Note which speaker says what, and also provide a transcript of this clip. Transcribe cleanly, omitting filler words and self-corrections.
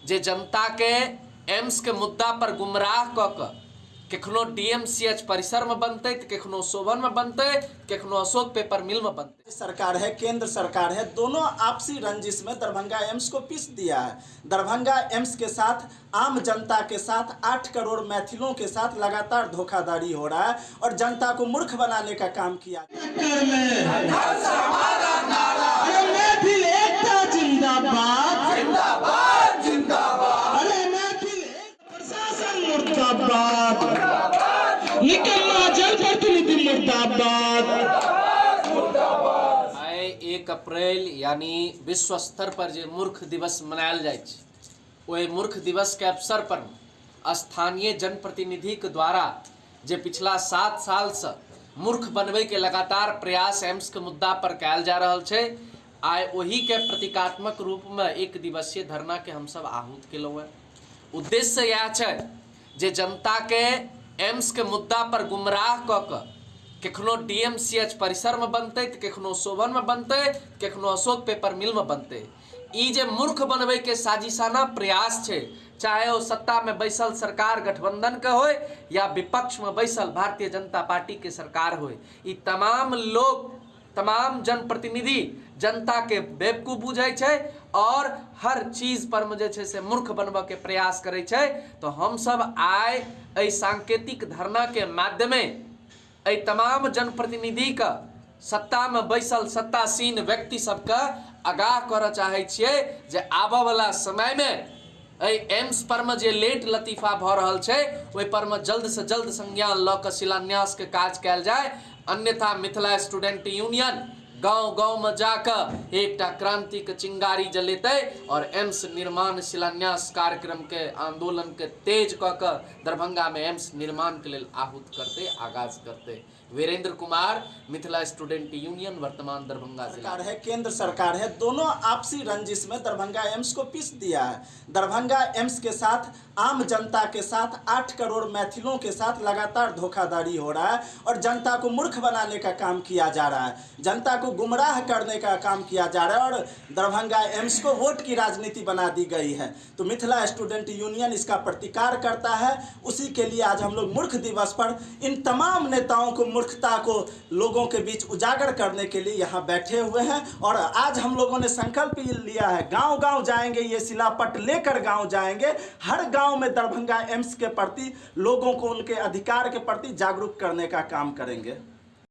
Speaker 1: जे जनता के एम्स के मुद्दा पर गुमराह कऽ कऽ केखनो डीएमसीएच परिसर में बनतै तऽ केखनो शोभन में बनतै, केखनो अशोक पेपर मिल में बनतै।
Speaker 2: सरकार है, केंद्र सरकार है, दोनों आपसी रंजिश में दरभंगा एम्स को पीस दिया है। दरभंगा एम्स के साथ आम जनता के साथ 8 करोड़ मैथिलों के साथ लगातार धोखाधड़ी हो रहा है और जनता को मूर्ख बनाने का काम किया।
Speaker 3: अरे मैथिल एकता जिंदाबाद,
Speaker 4: जिंदाबाद जिंदाबाद।
Speaker 3: अरे मैथिल प्रशासन मुर्दाबाद, निकम्मा जनप्रतिनिधि मुर्दाबाद।
Speaker 1: आइ 1 अप्रैल यानी विश्व स्तर पर जे मूर्ख दिवस मनायल जाइ छै, ओहि मूर्ख दिवस के अवसर पर स्थानीय जनप्रतिनिधि के द्वारा जे पिछला 7 साल से मूर्ख बनबै के लगातार प्रयास एम्स के मुद्दा पर कयल जा रहल छै, आइ ओही के प्रतीकात्मक रूप में 1 दिवसीय धरना के हमसब आहूत केलहुँ हेँ। उद्देश्य इएह छै जे जनता के एम्स के मुद्दा पर गुमराह कऽ कऽ केखनो डीएमसीएच परिसर में बनतै तऽ केखनो शोभन में बनतै, केखनो अशोक पेपर मिल में बनतै। ई जे मूर्ख बनबै के साजिशाना प्रयास छै, चाहे ओ सत्ता में बैसल सरकार गठबंधन के होय या विपक्ष में बैसल भारतीय जनता पार्टी के सरकार होय, ई तमाम लोग, तमाम जनप्रतिनिधि जनता के बेवकूफ बुझै छै और हर चीज पर में जे छै से मूर्ख बनबऽ के प्रयास करै छै। तो हमसब आइ एहि सांकेतिक धरना के माध्यमे एहि तमाम जनप्रतिनिधि के सत्ता में बैसल सत्तासीन व्यक्ति सबके आगाह करऽ चाहै छियै जे आबऽवला समय में एहि एम्स पर में जे लेट लतीफा भऽ रहल छै ओहि पर में जल्द से जल्द संज्ञान लऽ कऽ शिलान्यास के काज कयल जाय, अन्यथा मिथिला स्टूडेंट यूनियन गांव गांव में जाकऽ एकटा क्रांति के चिंगारी जलेतै और एम्स निर्माण शिलान्यास कार्यक्रम के आंदोलन के तेज कऽ कऽ दरभंगा में एम्स निर्माण के लेल आहूत करतै, आगाज करतै। वीरेंद्र कुमार, मिथिला स्टूडेंट यूनियन, वर्तमान दरभंगा जिला।
Speaker 2: सरकार है, केंद्र सरकार है, दोनों आपसी रंजिश में दरभंगा एम्स को पीस दिया है। दरभंगा एम्स के साथ आम जनता के साथ 8 करोड़ मैथिलों के साथ लगातार धोखाधड़ी हो रहा है और जनता को मूर्ख बनाने का काम किया जा रहा है, जनता को गुमराह करने का काम किया जा रहा है और दरभंगा एम्स को वोट की राजनीति बना दी गई है। तो मिथिला स्टूडेंट यूनियन इसका प्रतिकार करता है। उसी के लिए आज हम लोग मूर्ख दिवस पर इन तमाम नेताओं को, मूर्खता को लोगों के बीच उजागर करने के लिए यहाँ बैठे हुए हैं। और आज हम लोगों ने संकल्प लिया है, गांव-गांव जाएंगे, ये शिलापट लेकर गांव जाएंगे, हर गांव में दरभंगा एम्स के प्रति लोगों को, उनके अधिकार के प्रति जागरूक करने का काम करेंगे।